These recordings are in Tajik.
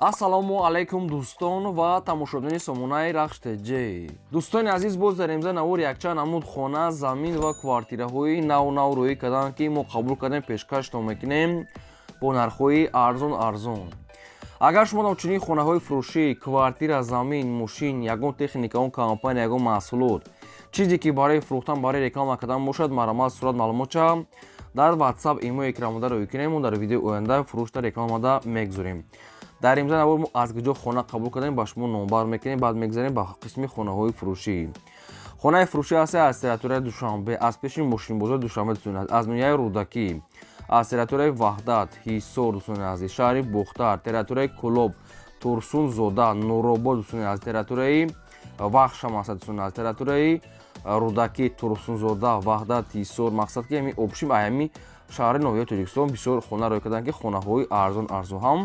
Ассалому алайкум, дӯстон ва тамошобинони сомонаи Рахш ТЖ. Дӯстони азиз, боз дар имза навор якчанд намуд хона, замин ва квартираҳои нав нав рӯӣ карданд, ки мо қабул кардем, пешкаштон мекунем бо нархҳои арзон арзон. Агар шумо чунин хонаҳои фурӯшӣ, квартира, замин, мошин, ягон техника, он компания, ягон маҳсулот, чизе ки барои фурӯхтан, барои реклама кардан бошад, марҳамат, сурат, маълумотча дар WhatsApp, имо экранмода рӯӣ кунем. Мо дар видеои оянда фурӯшта, рекламада мегузорем. Дар имза навор мо аз куҷо хона қабул кардем, ба шумо номбар мекунем. Баъд мегзарем ба қисми хонаҳои фурӯшӣ. Хонаи фурӯшӣ ҳаста аз территорияи Душанбе, аз пеши мошинбозори Душанбе, дӯстони азиз, аз ноҳияи Рӯдакӣ, аз территорияи Ваҳдат, Ҳисор, дӯстони азиз, шаҳри Бохтар, территорияи Кӯлоб, Турсунзода, Нуробод, дӯстони азиз, территорияи Вахшам ҳаста, дӯстони азиз, территорияи Рӯдакӣ, Турсунзода, Ваҳдат, Ҳисор. Мақсад ки ҳами общим аями шаҳри ноҳияи Тоҷикистон бисёр хона рӯй карданд, ки хонаҳои арзон арзон. Ҳам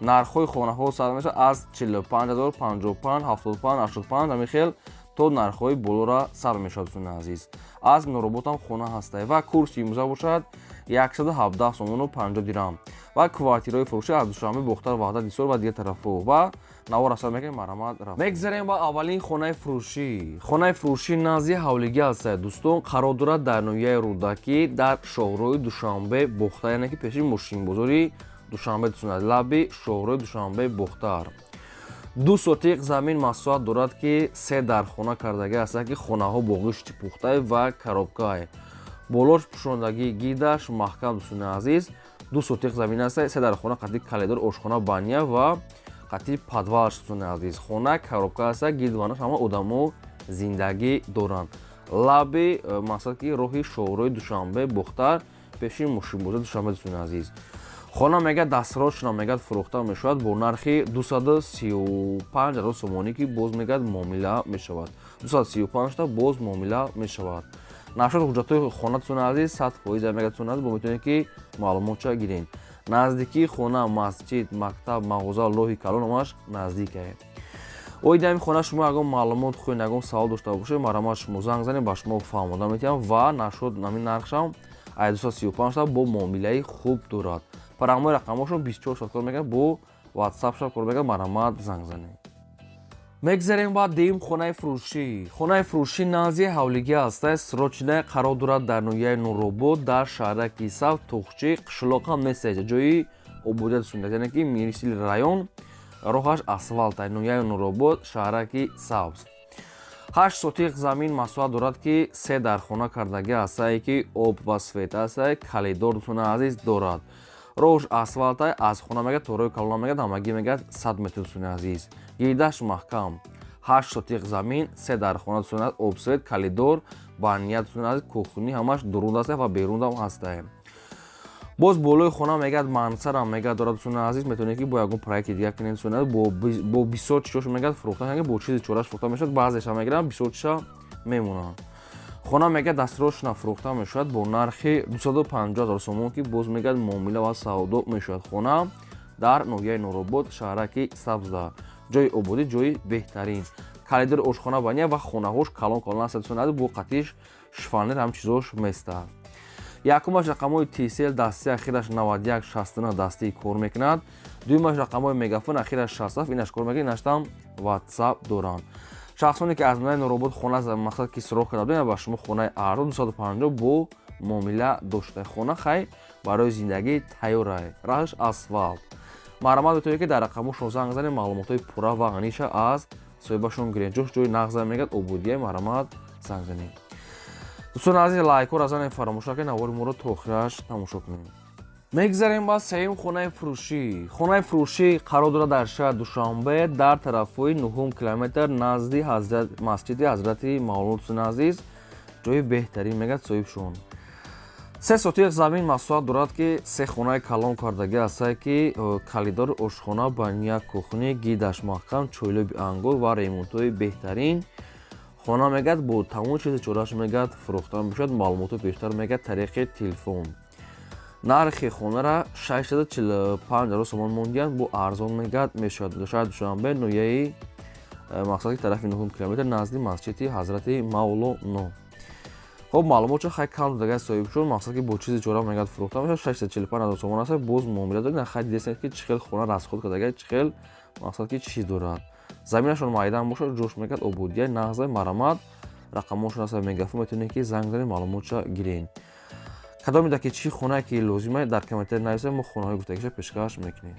нархҳои хонаҳо сар мешавад аз 45 0, 55, 75, 85, ҳамин хел то нархҳои болора сар мешавад, дӯстони азиз. Аз Нурободам хона ҳастай ва курси имрӯза бошад 117 сомону 50 дирам. Ва квартираҳои фурӯшӣ аз Душанбе, Бохтар, Ваҳдат, Ҳисор ва дигар тарафҳо. Ва навор асар мекунем, марҳамат, рафт. Мегзарем ба аввалин хонаи фурӯшӣ. Хонаи фурӯшӣ назди ҳавлигӣ ҳастад, дӯстон, қарор дорад дар ноҳияи Рӯдакӣ, дар шоҳроҳи Душанбе Бохтар, яъне ки пеши мошинбозори Душанбе, дӯстон, лаби шоҳроҳи Душанбе Бохтар. 2 сотиқ замин масоҳат дорад, ки се дархона кардагӣ ҳастад, ки хонаҳо бо ғишти пухтай ва коробкай, болош пӯшондагӣ, гидаш маҳкам. Дӯстони азиз, 2 сотиқ замин аст, се дархона, қати калидор, ошхона, баня ва қати подвалаш. Дӯстони азиз, хона коробка аст, гидванаш ҳама одамо зиндагӣ доранд. Лаби мақсад ки роҳи шоҳроҳи Душанбе Бохтар, пеши мошинбозори Душанбе. Дӯстони азиз, хона мегӯяд дастрочно мегӯяд фурӯхта мешавад бо нархи 235 ҳазор сомонӣ, ки боз мегӯяд муомила мешавад. 235та боз муомила мешавад. Нашод ҳуҷҷатҳои хона, дӯстони азиз, 100% мегӯяд. Дӯстони азиз, бо метавонед ки маълумотча гиред. Наздикии хона масҷид, мактаб, мағоза, лоҳи калон ҳамаш наздикае. Оиди ҳамин хона шумо ягон маълумот хоҳед, ягон савол дошта бошед, марҳамат, шумо занг занед, ба шумо фаҳмода метиҳам. Ва нашуд ҳамин нархшам ай 235та бо муомилаи хуб дорад. Парамои рақамҳошон 24 соат кор мекунад, бо ватсапшам кор мекунад, марҳамат, занг занед. Мегзарем ба дуюм хонаи фурӯшӣ. Хонаи фурӯшӣ назди ҳавлигӣ ҳаста, срочно қарор дорад дар ноҳияи Нуробод, дар шаҳраки Сав, Тухчи, қишлоқ ҳам нест, ҷои ободият суннат, яъне ки мисли район, роҳаш асфалт. Ноҳияи Нуробод, шаҳраки Сабз, 8 сотиқ замин масоҳат дорад, ки се дархона кардагӣ ҳастае, ки об ва свет ҳастае, калидор, дӯстони азиз, дорад. Роҳш асфалтай, аз хона мегӯяд то роҳи калона мегӯяд ҳамагӣ мегӯяд 100 метр. Дӯстони азиз, гирдаш маҳкам. 8 сотиқ замин, се дархона, дӯстони азиз, об, свет, калидор, баня, дӯстони азиз, кухни ҳамаш дурунд ҳастае ва берундам ҳастае. Боз болои хона мегӯяд мансардам мегӯяд дорад. Дӯстони азиз, метавонед ки бо ягон проекти дигар кунед. Дӯстони азиз, бо бисёр чизош мегӯяд фурӯхта, бо чизи чораш фурӯхта мешавад, баъзеша мегиранд, бисёр чиза мемонанд. Хона мегӯяд дастрочно фурӯхта мешавад бо нархи 250 ҳазор сомон, ки боз мегӯяд муомила ва савдо мешавад. Хона дар ноҳияи Нуробод, шаҳраки Сабзда, ҷои ободӣ, ҷои беҳтарин, калидори, ошхона, баня ва хонаҳош калон калон аст. Дӯстони азиз, бо қатиш шифонер, ҳам чизош местад. Якумаш рақамҳои Тисел дасти, ахираш 91 69, дастии кор мекунад. Дуюмаш рақамҳои Мегафон, ахираш 67, инаш кор мекунад, инаштам Ватсап доранд. Шахсоне ки аз ноҳияи Нуробод хона мақсад ки суроғ карда будем, ба шумо хонаи арзон 250 бо муомила дошта. Хона хай барои зиндагӣ тайёрай, раҳш асфалт. Марҳамат, метавонед ки дар рақамҳошон занг занед, маълумотҳои пурра ва ғаниша аз соҳибашон гиред. Ҷош ҷои нағза мегӯяд, ободия. Марҳамат, занг занед. Дӯстони азиз, лайкҳоро занед, фаромӯш накунед, навори моро то охираш тамошо кунед. Мегзарем ба сеюм хонаи фурӯшӣ. Хонаи фурӯшӣ қарор дорад дар шаҳри Душанбе, дар тарафҳои нуҳум километр, назди масҷиди Ҳазрати Мавлоно. Дӯстони азиз, ҷои беҳтарин мегӯяд соҳибшон. 3 сотиқ замин масоҳат дорад, ки се хонаи калон кардагӣ ҳастае, ки калидори, ошхона, баня, кухни, гидаш маҳкам, чойлоби ангур ва ремонтҳои беҳтарин. Хона мегӯяд бо тамоми чизи чораш мегӯяд фурӯхта мешавад. Маълумотҳо бештар мегӯяд тариқи телефон. Нархи хонара 645 ҳазор сомон мондиянд, бо арзон мегӯяд мешавад. Шаҳри Душанбе, ноҳияи мақсад ки тарафи нуҳум километр, назди масҷиди Ҳазрати Мавлоно. Хоб, маълумотшо хай кам додага соҳиб шуд. Мақсад, ки бо чизи чора мегӯяд, фурӯхта мешавад. 645 ҳазор сомон аст, боз муомила доред. Хай, дидестед, ки чӣ хел хона расход кардага, чӣ хел, мақсад, ки чиз дорад. Заминашон майдан бошад, ҷош мегӯяд, ободия нағза. Марамат, рақамошон аст, мегафон, метавонед, ки занг занед, маълумотша гирен. Кадомида ки чӣ хонае ки лозима, дар комментарий нависед, мо хонаҳои гуфтагиша пешкаш мекунем.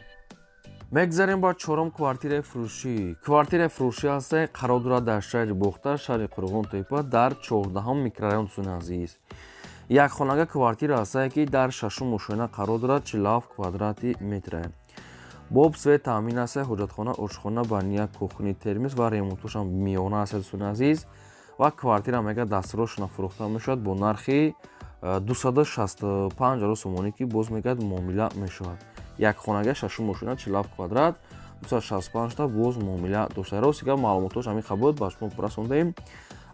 Мегзарем ба чорум квартираи фурӯшӣ. Квартираи фурӯшӣ ҳаста, қарор дорад дар шаҳри Бохтар, шаҳри Қурғонтепа, дар 14-ҳум микрорайон. Дӯстони азиз, якхонага квартира ҳастае, ки дар шашум ошёна қарор дорад, 47 квадрати метра. Бо об, свет таъмин аста, ҳоҷатхона, ошхона, баня, кухни, термис ва ремонтошам миёна аст, дӯстони азиз. Ва квартира, мега, дастрӯшона фурӯхта мешавад бо нархи 265 ҳазор сомонӣ, ки боз, мегӯяд, муомила мешавад. Як хонага, шашум ошёна, 47 квадрат, 265 та, боз муомила дошта. Рости гап, маълумотош ҳамин буд, ба шумо расондаем.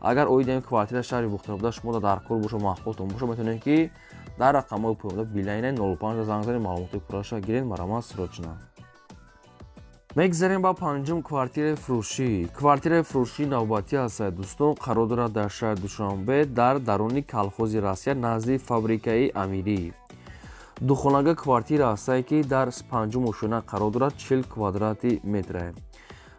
Агар оиди ҳамин квартира шаҳри Бохтар буда, шумо дар кор боша, маъқултон боша, метавонед, ки дар рақамҳои поёнда билайна 05 занг занед, маълумотои пурраша гиред. Марамат, срочно. Мегзарем ба панҷум квартираи фурӯшӣ. Квартираи фурӯшии навбатӣ ҳастад, дӯстон, қарор дорад дар шаҳри Душанбе, дар даруни колхози Россия, назди фабрикаи Амирӣ. Духонага квартира ҳастае, ки дар панҷум ошёна қарор дорад, 40 квадрати метра.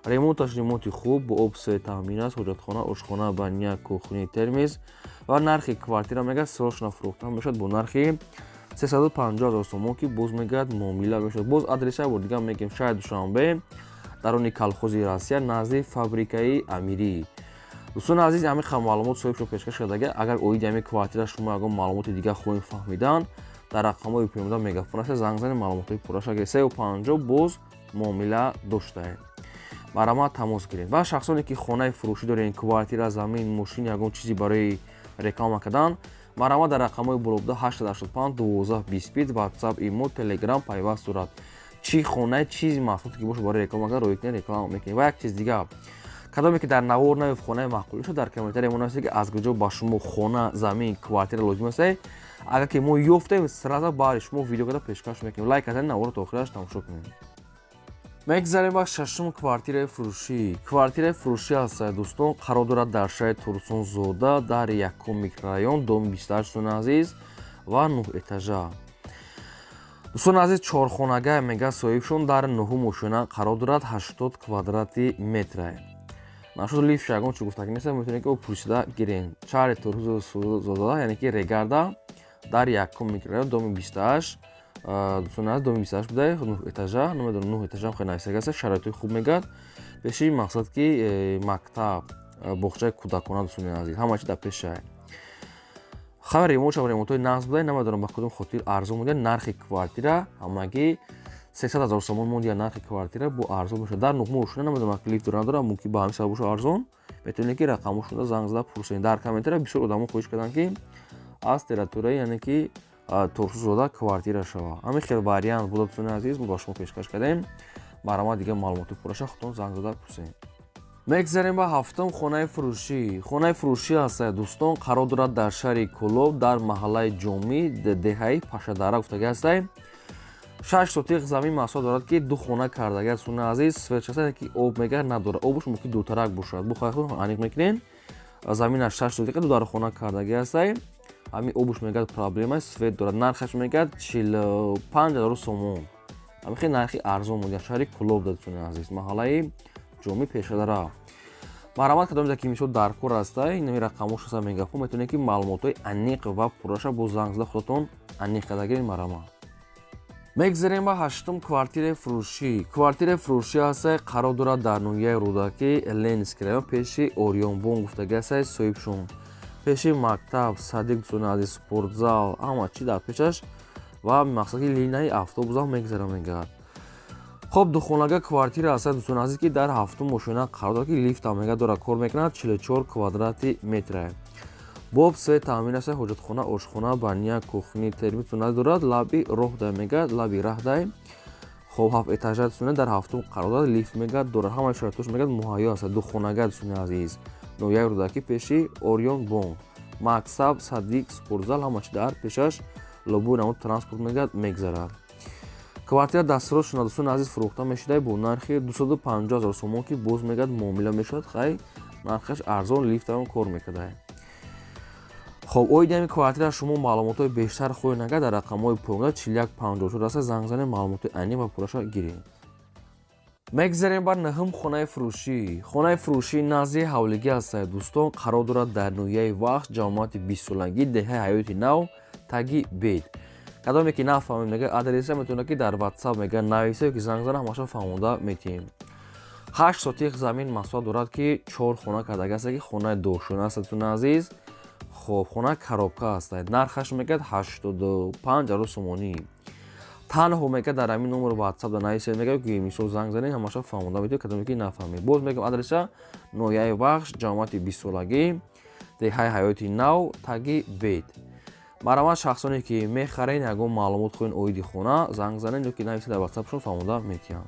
Ремонташ ремонти хуб, бо об, свет таъмин аст, ҳоҷатхона, ошхона, баня, кухни, термис. Ва нархи квартира, мегӯяд, срочно фурӯхта мешавад бо нархи 350 ҳазор сомон, ки боз, мегӯяд, муомила мешавад. Боз адреса бор дигар мегӯем: шаҳри Душанбе, даруни колхози Россия, назди фабрикаи Амирӣ. Дӯстони азиз, ҳамин ха маълумот соҳибшо пешкаш кардага. Агар оиди ҳамин квартира шумо ягон маълумоти дигар хоҳем фаҳмидан, дар рақамҳои поёнда мегафон аст, занг занед, маълумотҳои пурраша гиред. 350, боз муомила доштаед. Марҳамат, тамос гиред. Ва шахсоне ки хонаи фурӯшӣ доред, квартира, замин, мошин, ягон чизе барои реклама кардан, марҳамат, дар рақамҳои болобуда 885 12 25 Ватсап, Имо, Телеграм пайваст сурат. Чӣ хонаи, чизи маҳсулоте ки бошад, барои реклама кардан роҳӣ кунед, реклама мекунед. Ва як чиз дигар: кадоме ки дар навор наёфт хонаи маъқул шуд, дар комментария мо нависед, ки аз куҷо ба шумо хона, замин, квартира лозим аст. Агар ки мо ёфтем, сразу баъди шумо видео карда пешкаш мекунем. Лайк кардани наворро то охираш тамошо кунед. Мегзарем ба шашум квартираи фурӯшӣ. Квартираи фурӯшӣ ҳастад, дӯстон, қарор дорад дар шаҳри Турсунзода, дар якум микрорайон, доми 28, дӯстони азиз, ва нӯҳ этажа. Дӯстони азиз, чорхонага, мега соҳибшон, дар нӯҳум ошёна қарор дорад, 80 квадрати метра. Нашуд лифт, ягон чи гуфтагӣ нест, метавонед, ки пурсида гирен. Шаҳри Турсунзода, яъне ки Регарда, дар якум микрорайон, доми 28. Дӯстони азиз, доми 28 буда, нӯҳ этажа. Намедонам, нӯҳ этажам хеле нависага аст. Шароитҳои хуб, мегӯяд, пеши, мақсад ки мактаб, боғчаи кӯдакона. Дӯстони азиз, ҳама чи дар пешае. Хабар, ремонтшам ремонтҳои нағз буда, намедонам ба кудом хотир арзон монда. Нархи квартира ҳамагӣ 300 ҳазор сомон монд. Я нархи квартира бо арзон бошад дар нуҳум ошёна, намедонам, лифт дора, надора, мумкин ба ҳамин сабаб боша арзон. Метавонед, ки рақамошонда занг зада пурсед. Дар комментария бисёр одамо хоҳиш карданд, ки аз территорияи, яъне ки Турсунзода квартира шава. Ҳамин хел вариант буда, дӯстони азиз, мо ба шумо пешкаш кардем. Марҳамат, дигар маълумоти пурраша худтон занг зада пурсед. Мегзарем ба ҳафтум хонаи фурӯшӣ. Хонаи фурӯшӣ ҳастад, дӯстон, қарор дорад дар шаҳри Кӯлоб, дар маҳаллаи Ҷомӣ, деҳаи Пашадара гуфтагӣ ҳастай. 6 сотиқ замин масоҳат дорад, ки ду хона кардагӣ аст. Дӯстони азиз, свет ҳаст, ки об мегар надорад, обуш мумкин дуртарак бошад, бу хайр аниқ мекунем. Заминаш 6 сотиқа, ду дархона кардагӣ ҳастай. Ҳамин обуш, мегӯяд, проблема, свет дорад. Нархаш, мегӯяд, 45 ҳазору сомон. Ҳамин хел нархи арзон буд. Шаҳри Кӯлоб, дӯстони азиз, маҳаллаи Ҷомӣ, Пешадара. Марҳамат, кадомеда ки мисол дар кор ҳастай, инами рақамҳо шаса мегафон, метавонед, ки маълумотҳои аниқ ва пурраша бо занг зада худатон аниқ карда гиред. Марҳамат. Мегзарем ба ҳаштум квартираи фурӯшӣ. Квартираи фурӯшӣ ҳастай, қарор дорад дар ноҳияи Рӯдакӣ, Ленинский район, пеши Ориёнбонк гуфтагӣ ҳастай соҳибшон, пеши мактаб, садик, дӯстони азиз, спортзал, ҳама чи дар пешаш ва мақсад ки линияи автобусам мегзара, мегӯяд. Хоб, духонага квартира ҳастад, дӯстони азиз, ки дар ҳафтум ошёна қарор дорад, ки лифтам, мегӯяд, дорад, кор мекунад, 44 квадрати метра. Бо об, свет таъмин аст, ҳоҷатхона, ошхона, баня, кухни, термис дорад, лаби роҳ дай, мегӯяд, лаби раҳ дай. Хоб, ҳафт этажа, дӯстони, дар ҳафтум қарор дорад, лифт, мегӯяд, дорад, ҳамаи шароитош, мегӯяд, муҳайё аст. Духонага, дӯстони азиз, ноҳияи Рӯдакӣ, пеши Ориён бонк, мактаб, садик, спортзал, ҳама чи дар пешаш, лобои намуд транспорт, мегӯяд, мегзарад. Квартира дастрос шуда, дӯстони азиз, фурӯхта мешуда бо нархи 250 ҳазор сомон, ки боз, мегӯяд, муомила мешавад. Хай, нархаш арзон, лифтам кор мекарда. Хоб, оиди ҳамин квартира шумо маълумотҳои бештар хоҳед, агар дар рақамҳои поёнда 41 54 аста занг занед, маълумотҳои айнӣ ва пурраша гиред. Мегзарем ба нӯҳум хонаи фурӯшӣ. Хонаи фурӯшӣ назди ҳавлигӣ ҳастад, дӯстон, қарор дорад дар ноҳияи Вахш, ҷамоати бистсолагӣ, деҳаи Ҳаёти Нав, таги бед. Кадоме ки нафаҳмед, мега, адреса метавонад, ки дар WhatsApp, мега, нависа ё ки занг зана, ҳамаша фаҳмонда метиҳем. 8 сотих замин масоҳат дорад, ки чор хона кардаги аст, ки хонаи дошона аст, дӯстони азиз. Хоб, хона коробка аст. Нархаш, мегӯяд, 85 000 сомонӣ. Танҳо, мегӯяд, дар ҳамин номер WhatsApp да нависед, мегӯяд, ки мисол занг занед, ҳамаша фаҳмонда метиҳем, кадоме ки нафаҳмед. Боз мегӯям, адреса: ноҳияи Вахш, ҷамоати бистсолагӣ, деҳаи Ҳаёти Нав, таги бед. Марҳамат, шахсоне ки мехарен, ягон маълумот хоҳед оиди хона, занг занед ё ки нависед дар WhatsAppшон, фаҳмонда метиҳам.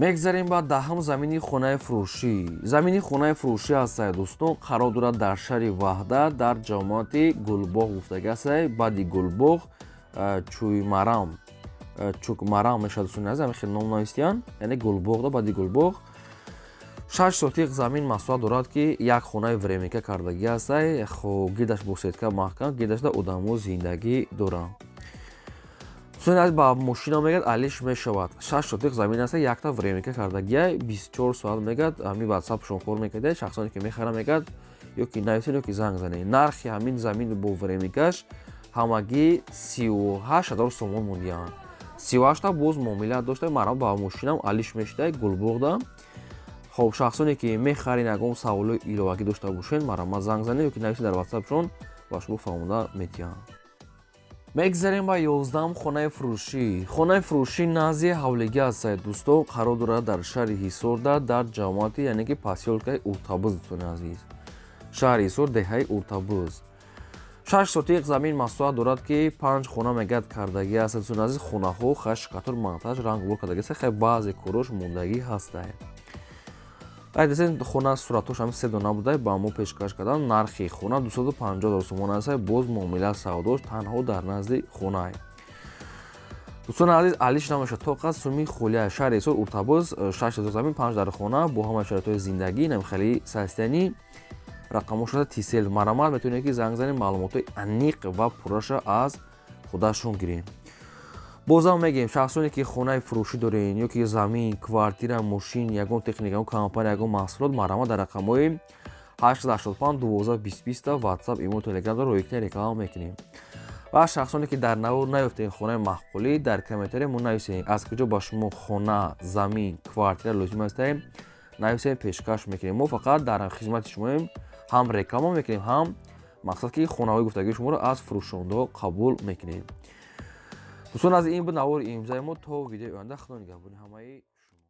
Мегзарем ба даҳум замини хонаи фурӯшӣ. Замини хонаи фурӯшӣ ҳастад, дӯстон, қарор дорад дар шаҳри Ваҳдат, дар ҷамоати Гулбоғ гуфтагӣ ҳастад, баъди Гулбоғ Чӯймарам, Чукмарам мешавад, дӯстони азиз, ҳамин хел ном навистиянд, яъне Гулбоғда, баъди Гулбоғ. 6 сотиқ замин масоҳат дорад, ки як хонаи временка кардагӣ ҳастай. Хоб, гирдаш бо сетка маҳкам, гирдашда одамо зиндагӣ доранд. Дӯстони азиз, ба мошина, мегӯяд, алиш мешавад. 6 сотиқ замин аста, якта временка кардагия, 24 соат, мегӯяд, ҳамин WhatsAppшон кор мекарда. Шахсоне ки мехаранд, мегӯяд, ё ки нависед, ё ки занг занед. Нархи ҳамин замин бо временкаш ҳамагӣ 38 000 сомон мондианд. 38-та боз муомила дошта, марҳамат, ба мошинам алиш мешуда Гулбоғда. Хоб, шахсоне ки мехарен, ягон саволои иловагӣ дошта бошед, марҳамат, занг занед ё ки нависед дар WhatsAppшон, ба шумо фаҳмонда метиҳанд. Мегзарем ба 11-ум хонаи фурӯшӣ. Хонаи фурӯшӣ назди ҳавлигӣ ҳастад, дӯстон, қарор дорад дар шаҳри Ҳисорда, дар ҷамоати, яъне ки посёлкаи Уртабуз. Дӯстони азиз, шаҳри Ҳисор, деҳаи Уртабуз. 6 сотиқ замин масоҳат дорад, ки панҷ хона, мегӯяд, кардагӣ аст. Дӯстони азиз, хонаҳо хай штукатур, монтаж, рангбор кардагӣ аст, хай баъзе корош мондагӣ ҳастад. Айдасен, хона суратҳош ҳами се дона буда, ба мо пешкаш кардан. Нархи хона 250 000 сомон аст, боз муомила савдош танҳо дар назди хонае. Дӯстони азиз, алиш намешавад, тоқа суми холия. Шаҳри Ҳисор, Уртабуз, 6 ҳазор замин, панҷ дар хона бо ҳама шароитҳои зиндагӣ, нам хеле состояние рақамҳо шуда тисел. Марҳамат, метавонед, ки занг занед, маълумотҳои аниқ ва пурраша аз худашон гирем. Бозам мегӯем, шахсоне ки хонаи фурӯшӣ дорен ё ки замин, квартира, мошин, ягон техника, ягон компания, ягон маҳсулот, марҳамат, дар рақамҳои 885 12 20 20 WhatsApp, имо, Telegram рӯйкна реклама мекунем. Ва шахсоне ки дар навор наёфтем хонаи маъқулӣ, дар комментария мо нависем, аз куҷо ба шумо хона, замин, квартира лозим астаем, нависем, пешкаш мекунем. Мо фақат дар хизмати шумоем, ҳам реклама мекунем, ҳам мақсад ки хонаҳои гуфтагии шуморо аз фурӯшондаҳо қабул мекунем. Дӯстон, аз ин буд навори имрӯзаи мо. То видеои оянда, худо нигаҳбони ҳамаи шумо.